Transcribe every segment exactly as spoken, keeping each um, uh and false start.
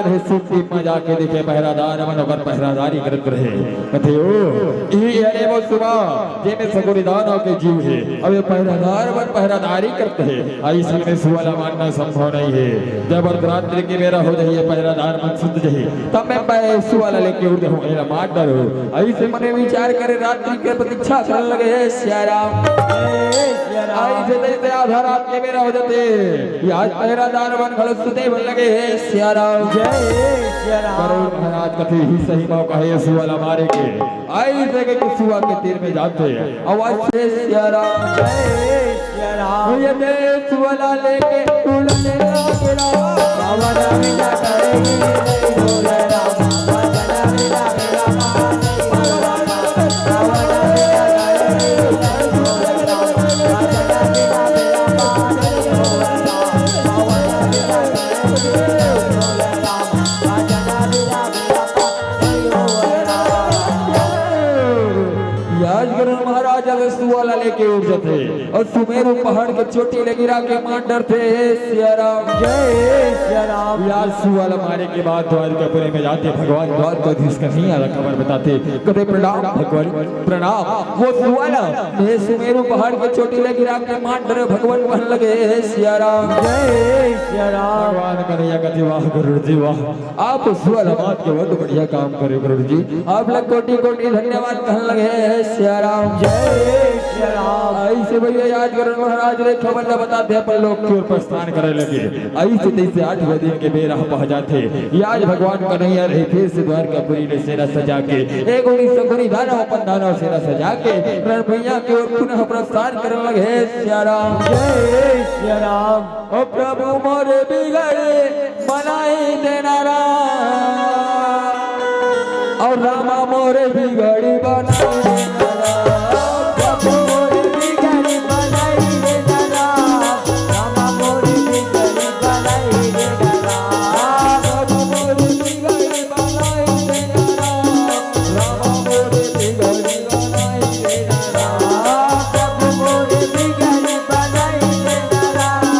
रहे, सुन टीम में जाके देखे, पहरादार मन ओकर पहरादारी करत रहे। कथे, "ओ, इही हरे वो सुआ, जेमे सगुनी दानव के जीव हे। अब ये पहरादार मन पहरादारी करत हे, अइसन में सुआ ला मारना संभव नहीं हे। जब अर्धरात्रि के बेरा हो जाही, पहरादार मन सुत जाही, तब मैं पह-, सुआ ला लेके उड़ जाहूं, एला मार डारहूं।" अइसे मने विचार करे, रात्रि के प्रतीक्षा करन लगे, "हे सिया राम।" जय सिया राम। अइसे तइसे आधा रात के बेरा हो जाथे, आज पहरादार मन घलो सुते बर लगे, "हे सिया राम।" जय सिया राम। गरुड़ महाराज कथे, "इही सही मौका हे सुआ ला मारे के।" अइसे कहिके सुआ के तीर में जाथे, आवाज से, "सिया राम।" जय सिया राम। ये दे सुआ ला लेके उड़ने लगे राम। आज गरुड़ महाराज अब सुआ ला लेके उड़ जाथे अउ सुमेरु पहाड़ के चोटी ले गिरा के मार डरथे। हे सिया राम। जय सिया राम। आज सुआ ला मारे के बाद द्वारकापुरी में जाथे, भगवान द्वारकाधीश कन्हैया ला खबर बताथे, कथे, "प्रणाम भगवान, प्रणाम।" वो सुआ ला मैं सुमेरु पहाड़ के चोटी ले गिरा के मार डरे, भगवान कहन लगे, "हे सिया राम।" जय सिया राम। भगवान कन्हैया कथे, "वाह गरुड़ जी वाह, आप सुआ ला मार के बहुत बढ़िया काम करे गरुड़ जी, आप ला कोटि कोटि धन्यवाद कहन लगे, हे सिया राम।" जय सिया राम। अइसे भइया, आज गरुड़ महाराज रे खबर ला बताथे, अपन लोक के ओर प्रस्थान करे लगे। अइसे तइसे आठवें दिन के बेरा पह जाथे। आज भगवान कन्हैया रहे फिर से द्वारकापुरी ले सेना सजा के, एक ओरी सगुनी दानव अपन दानव सेना सजा के रणभुइयां के ओर पुनः प्रस्थान करन लगे। हे सिया राम। जय सिया राम। ओ प्रभु मोरे बिगड़ी बनाई देना राम, और रामा मोरे बिगड़ी बनाई देना राम। प्रभु मोरे बिगड़ी बनाई देना राम, रामा मोरे बिगड़ी बनाई देना राम। प्रभु मोरे बिगड़ी बनाई देना राम, रामा मोरे बिगड़ी बनाई देना राम। प्रभु मोरे बिगड़ी बनाई देना राम।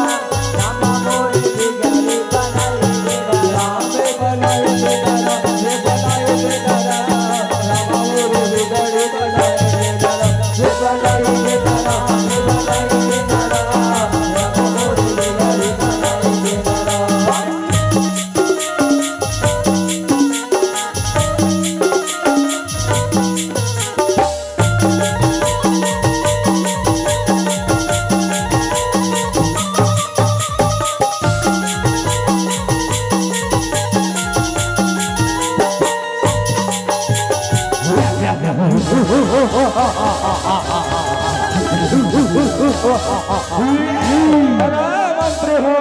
अरे मंत्री हो,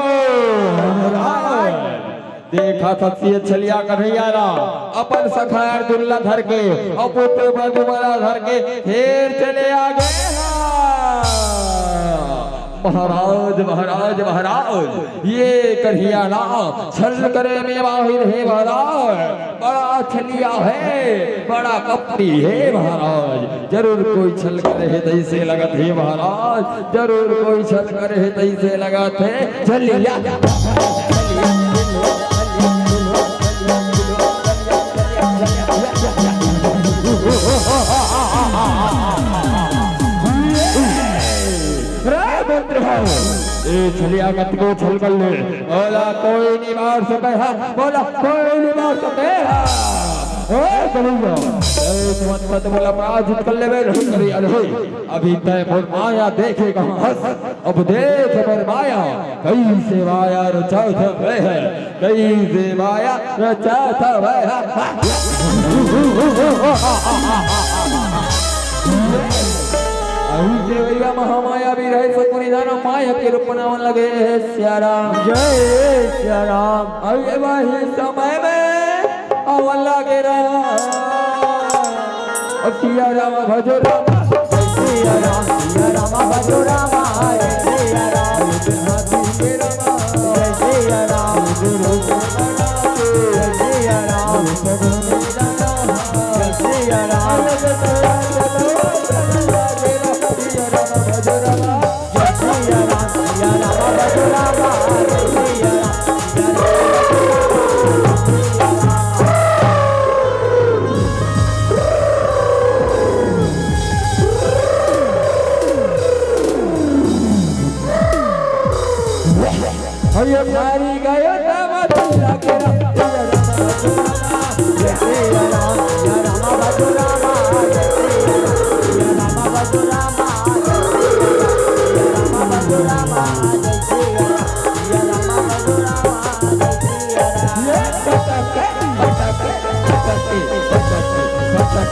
देखा सत सिय छलिया कन्हैया ला, अपन सखा अर्जुन ला धर के, अउ पुत्र बंधुमन ला धर के, फेर चले आगे हा। महाराज, महाराज, महाराज, ये कन्हैया ला छल करे में माहिर हे महाराज, बड़ा छलिया हे, बड़ा कपटी हे महाराज। जरूर कोई छल करे हे तइसे लगत हे महाराज, जरूर कोई छल करे हे तइसे लगत हे। छलिया। रे मंत्री हो, ए छलिया कतको छल कर ले, ओला कोई नहीं मार सके हा, बोला कोई नहीं मार सके हा। ए कन्हैया, ए तुमन पत बोला पराजित कर लेबे, नहीं करी अलहोई। अभी तय मोर माया देखे कहाँ हस, अब देख मोर माया, कइसे माया रचात हवे है, कइसे माया रचात हवे है। अभी के भैया महामाया भी रहे, सकुनी दाना माया के रूप बनावन लगे हे सिया राम। जय सिया राम। अभी वही समय में आवन लगे राम। सिया राम भजो राम। सिया राम, सिया राम भजो राम, हरे सिया राम। जय सिया राम, जय सिया राम। जय सिया राम, जय सिया राम।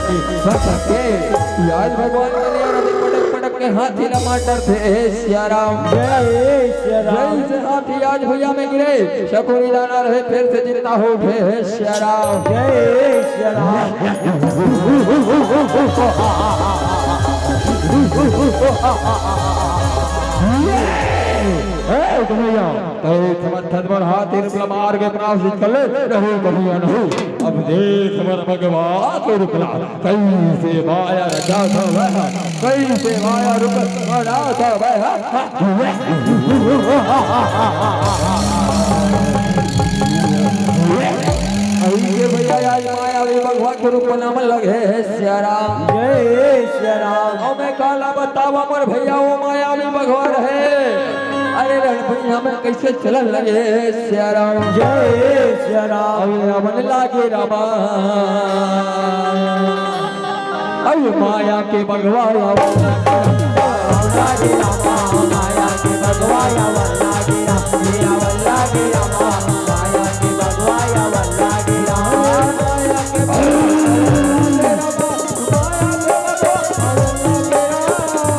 सके। आज भगवान कन्हैया रति पटक पटक के हाथी ला मार डरथे, हे सिया राम। जय सिया राम। जैसे हाथी आज भुइयां में गिरे, शकुनी दाना रहे, फेर से जिंदा हो उठे, हे सिया राम। जय सिया राम। हे कन्हैया, तैं समर्थन बर हाथी रूप ला मार के प्राण सिद्ध कर ले, नहीं कन्हैया नहीं। अब देख मोर भगवा के रूप ला, कइसे माया रचा था वह, कइसे माया रूप बना था वह। अइसे भैया आज मायावी भगवा के रूप बनावन लगे, हे सिया राम। जय सिया राम। अउ मैं काला बतावा मोर भैया वो मायावी भगवा रहे। अरे रणभुइयां में कइसे चलन लगे, हे सिया राम। जय सिया राम। अउ अवन लागे रामा। अउ माया के भगवा अवन लागे रामा। माया के भगवा अवन लागे रामा। अवन लागे रामा।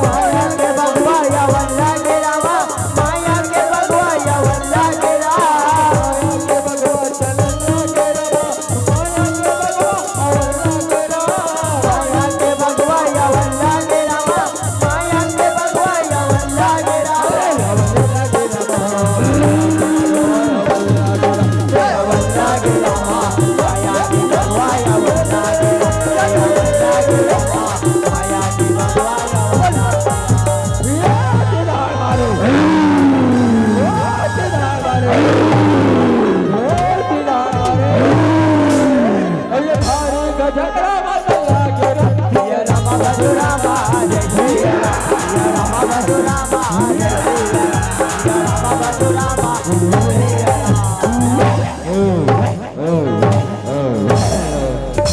माया के भगवा अवन लागे रामा। माया के भगवा अवन लागे रामा।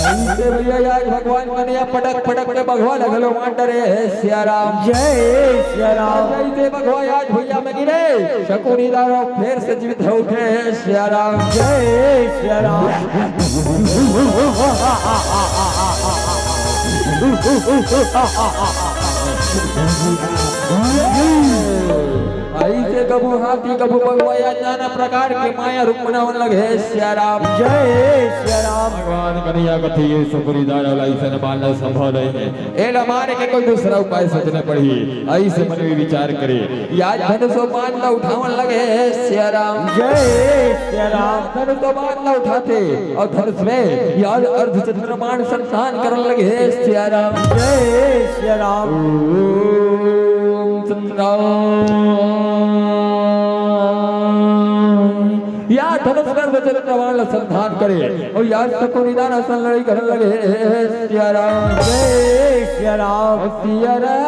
अइसे भैया आज भगवान कन्हैया पटक पटक के बघवा ल घलो मार डरे, हे सिया राम। जय सिया राम। जइसे बघवा आज भुइयां में गिरे, शकुनी दाना फेर से जीवित हो उठे, हे सिया राम। जय सिया राम। अइसे कभू हाथी, कभू बघवा, या नाना प्रकार के माया रूप बनावन लगे, हे सिया राम। जय सिया राम। भगवान कन्हैया कथे, ये शकुनी दाना ला अइसन मारना संभव नहीं हे। एला मारे के कोई दूसरा उपाय सोचना पड़ही। अइसे मन में विचार करे। या धनुष अउ बाण ला उठावन लगे, हे सिया राम। जय सिया राम। धनुष अउ बाण ला उठाथे अउ धनुष में या अर्धचंद्रमान संधान करन लगे, हे सिया राम। जय सिया राम। ओम चंद्राय। या धनुष कर वचन प्रमाण ला संधान करे अउ या शकुनी दाना सन लड़ई करन लगे, हे सिया राम। जय सिया राम। सिया राम।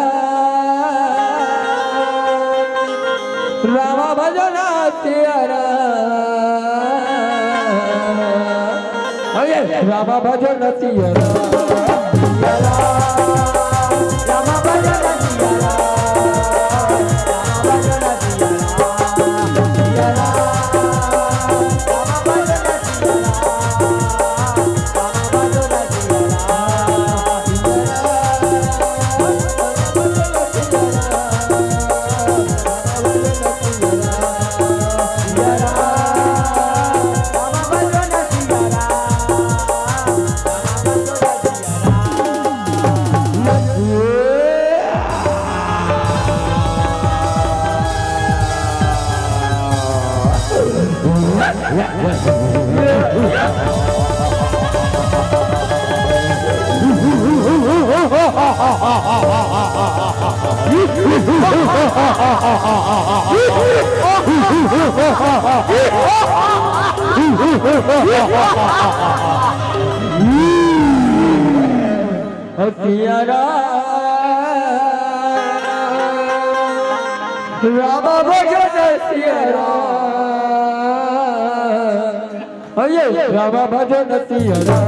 रामा भजो ना सिया राम। अरे रामा भजो ना सिया राम। सिया राम। रामा भजो ना सिया राम। रामा भजो ना सिया राम। सिया राम। रामा भजो ना सिया राम। रामा भजो ना सिया राम। सिया राम, रामा भजो ना सिया राम। अये रामा भजो ना सिया राम।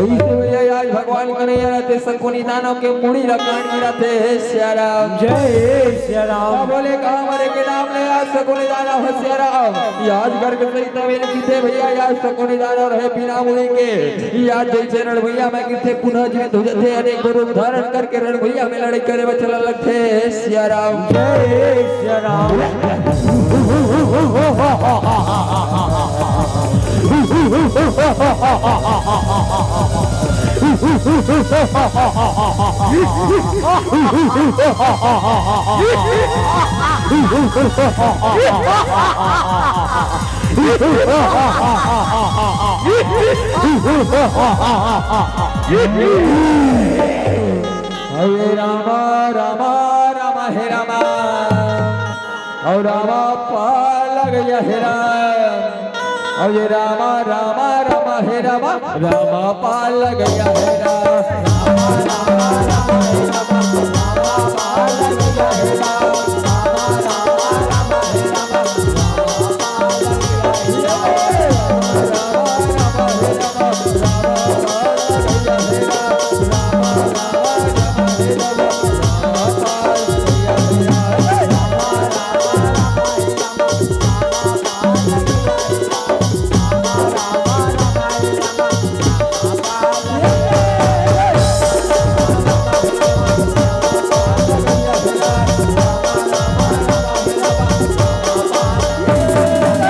इसे भैया आज भगवान कन्हैया रहिथे, शकुनी दानव के मुड़ी ला काट गिराथे। हे सिया राम। जय सिया राम। का बोले, कहाँ मरे के नाम ले आज शकुनी दानव, हे सिया राम। आज घर के सही तवेल गिरथे भैया, आज शकुनी दानव रहे बिना मुड़ी के। आज जैसे रणभैया में गिरथे, पुनः जीवित हो जाथे, अनेक रूप धारण करके रणभैया में लड़ाई करे बर चला लगथे। हे सिया राम। जय सिया राम। हरे रामा, रामा, रामा, हे रामा। अउ रामा पार लग गया हे राम। अउ ये रामा, रामा, रामा, हे रामा, रामा पार लग गया हे राम। रामा, रामा, रामा, हे रामा, रामा पार लग गया हे राम। रामा, रामा, रामा, हे रामा, रामा पार लग गया हे राम। रामा, रामा, हे रामा, रामा पार लग गया हे राम। रामा, रामा, रामा, हे रामा, रामा पार लग गया हे राम।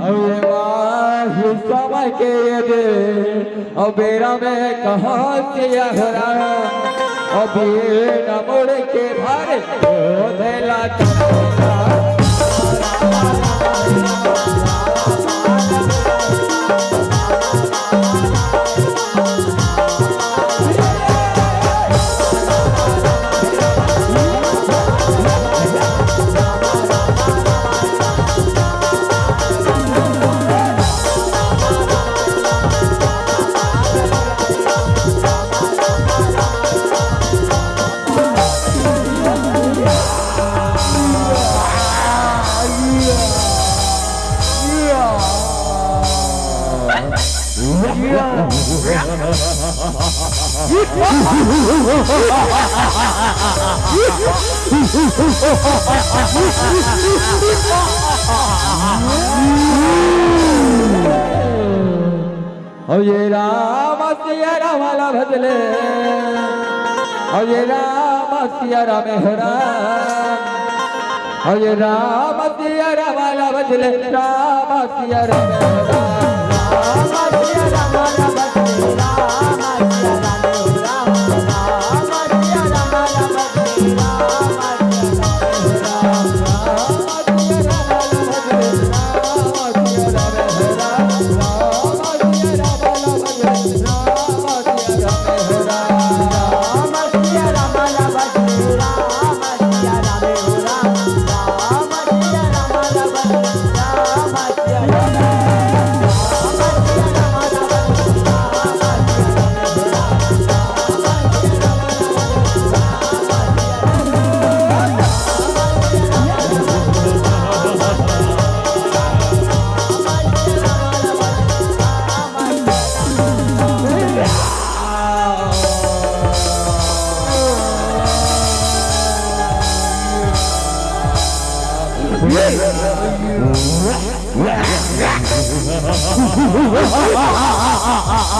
अरे वाह, ये समय के ये दे, अउ बेरा में कहाँ से अहरा, अउ बिना मुड़ के भारे, ओ धैला अउ ये राम सिया राम ला भजले, अउ ये राम सिया राम हे राम। अउ ये राम सिया राम ला भजले, राम सिया राम हे राम। राम सिया राम ला भजले, राम सिया राम हे राम। राम सिया राम ला भजले, राम सिया राम हे राम। राम सिया राम ला भजले, राम सिया राम हे राम। राम सिया राम ला भजले,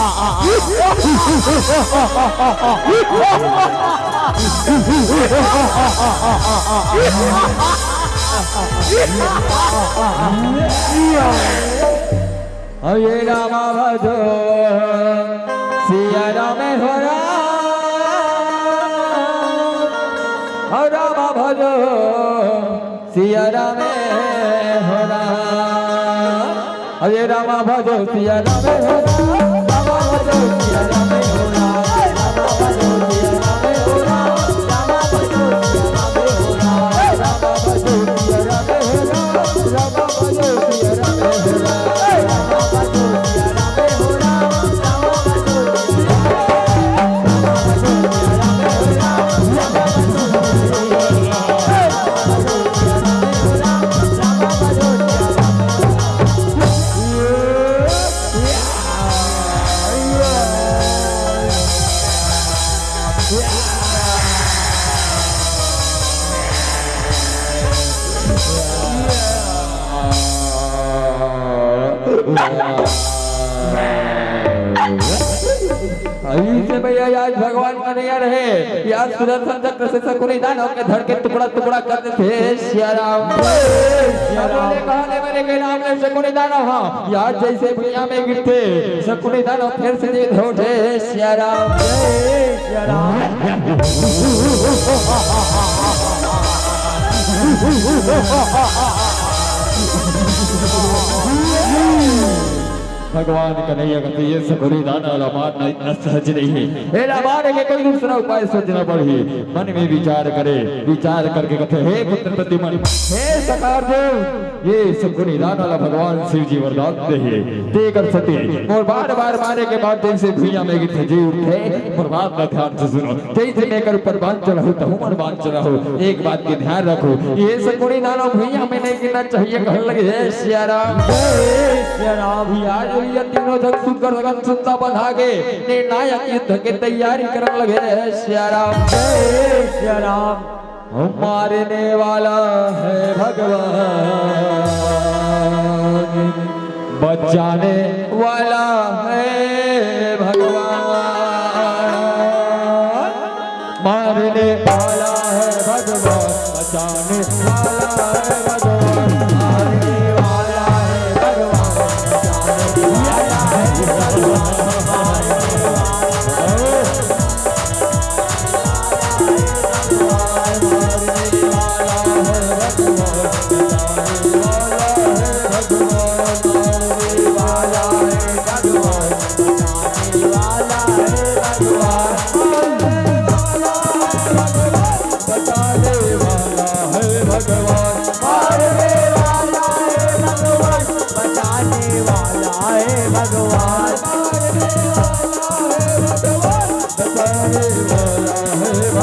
राम हरे रामा भजो सिया राम हो राम, हरे रामा भजो सिया राम हो राम। हरे रामा भजो सिया राम हो राम, रामा भजो सिया राम हो राम, रामा भजो सिया राम हो राम, रामा भजो सिया राम हो राम। अइसे भैया, आज भगवान कन्हैया रहे, आज सुदर्शन चक्र से शकुनी दानव के धड़ के टुकड़ा टुकड़ा कर देथे। सिया राम। सिया राम। बोले, कहा ले मेरे के नाम ले शकुनी दानव, हाँ, आज जैसे भुइयां में गिरथे, शकुनी दानव फिर से जीवित होथे। सिया राम। सिया राम। भगवान कन्हैया कथे, ये शकुनी दानव ला मारना इतना सहज नहीं है। एला मारे के कोई दूसरा उपाय सोचना पड़ही। मन में विचार करे, विचार करके कथे, हे पुत्र प्रद्युमन, हे सखार देव, ये शकुनी दानव ला भगवान शिव जी वरदान दे हे। तेकर सेती मोर बार बार मारे के बाद जैसे भुइयां में गिरथे जी उठथे, मोर बात ला ध्यान से सुनो। जैसे मैं एकर ऊपर बाण चलाहूं, तहूं मन बाण चलाहू। एक बात के ध्यान रखो, ये शकुनी दानव भुइयां में नहीं गिरना चाहिए। कहन लगे, हे सिया राम। जय सिया राम। आज ये तीनों झन सुग्घर लगन सुत्ता बंधा के निर्णायक युद्ध के तैयारी करन लगे, हे सिया राम। जय सिया राम। मारने वाला है भगवान, बचाने वाला है भगवान। मारने वाला है भगवान, बचाने वाला है भगवान। मारने वाला है भगवान, बचाने वाला है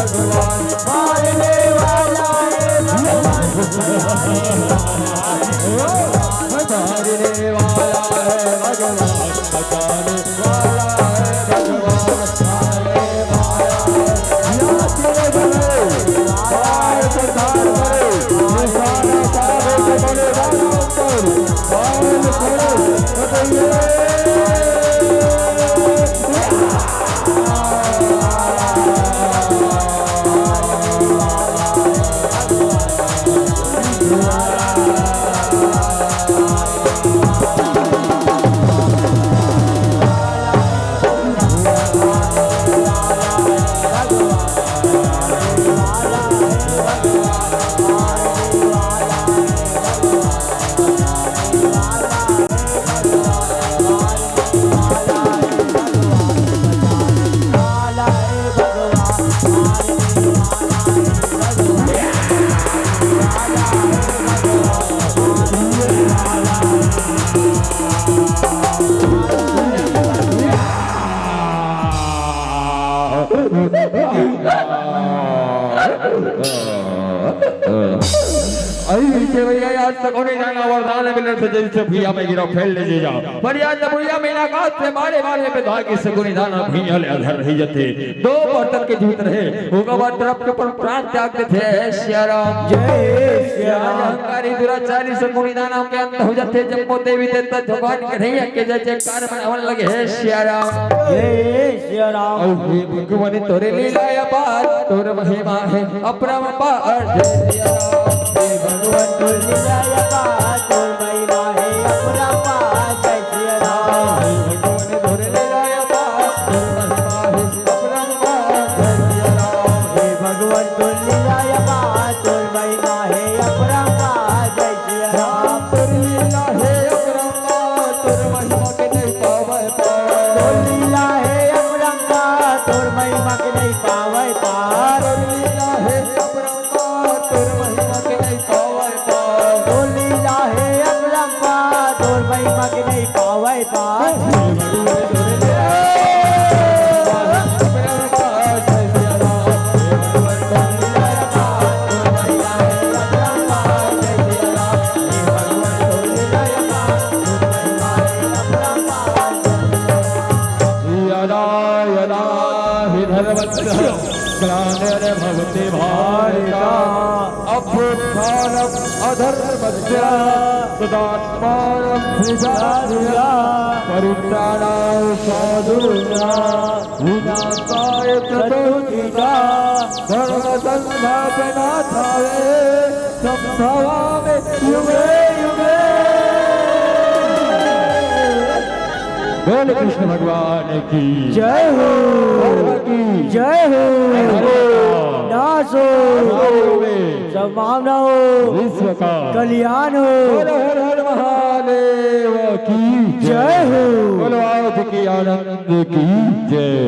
भगवान। अरे भैया, आज तक होने जाना वरदान मिले थे, जैसे भैया मैं गिरा फैल ले जे जा। पर यार, जब भैया मेरा काज से मारे मारे पे धागे से गुनी दाना भैया ले अधर रही जते। दो बर्तन के जीवित रहे, ओकर बाद तरफ के पर प्राण त्याग देथे। सिया राम। जय सिया राम। अहंकारी दुराचारी से गुनी दाना के अंत हो जते। जब वो देवी देवता भगवान कन्हैया के जय जयकार मनावन लगे, हे सिया राम। जय सिया राम। अउ हे भगवान तोरे लीला अपार, तोर महिमा है अपरंपार। जय सिया राम। हे भगवान तोर लीला अपार, तोर महिमा है अपरंपार। जय सिया राम। हे भगवान तोर लीला अपार, तोर महिमा है अपरंपार। जय सिया राम। हे भगवान तोर लीला अपार, तोर महिमा है अपरंपार। जय सिया राम। तोर लीला है अपरंपार, तोर महिमा के नहीं पावे पार। तोर लीला है अपरंपार, तोर महिमा के नहीं पावे पार। तोर लीला है अपरंपार, तोर महिमा के नहीं पावे पार। तोर लीला है अपरंपार, तोर महिमा के नहीं पावे पार। यदा यदा हि धर्मस्य ग्लानिर्भवति भारत। अभ्युत्थानम् अधर्मस्य सदात्मानं सृजाम्यहम्। परित्राणाय साधूनां विनाशाय च दुष्कृताम्। धर्मसंस्थापनार्थाय सम्भवामि युगे युगे। बोल कृष्ण भगवान की जय हो। बाबा की जय हो। हरे राम। नाश हो। हरे राम। सब मामला हो। विश्व का कल्याण हो। बोलो हर हर महादेव की जय हो। बोलो आज की आनंद की जय हो।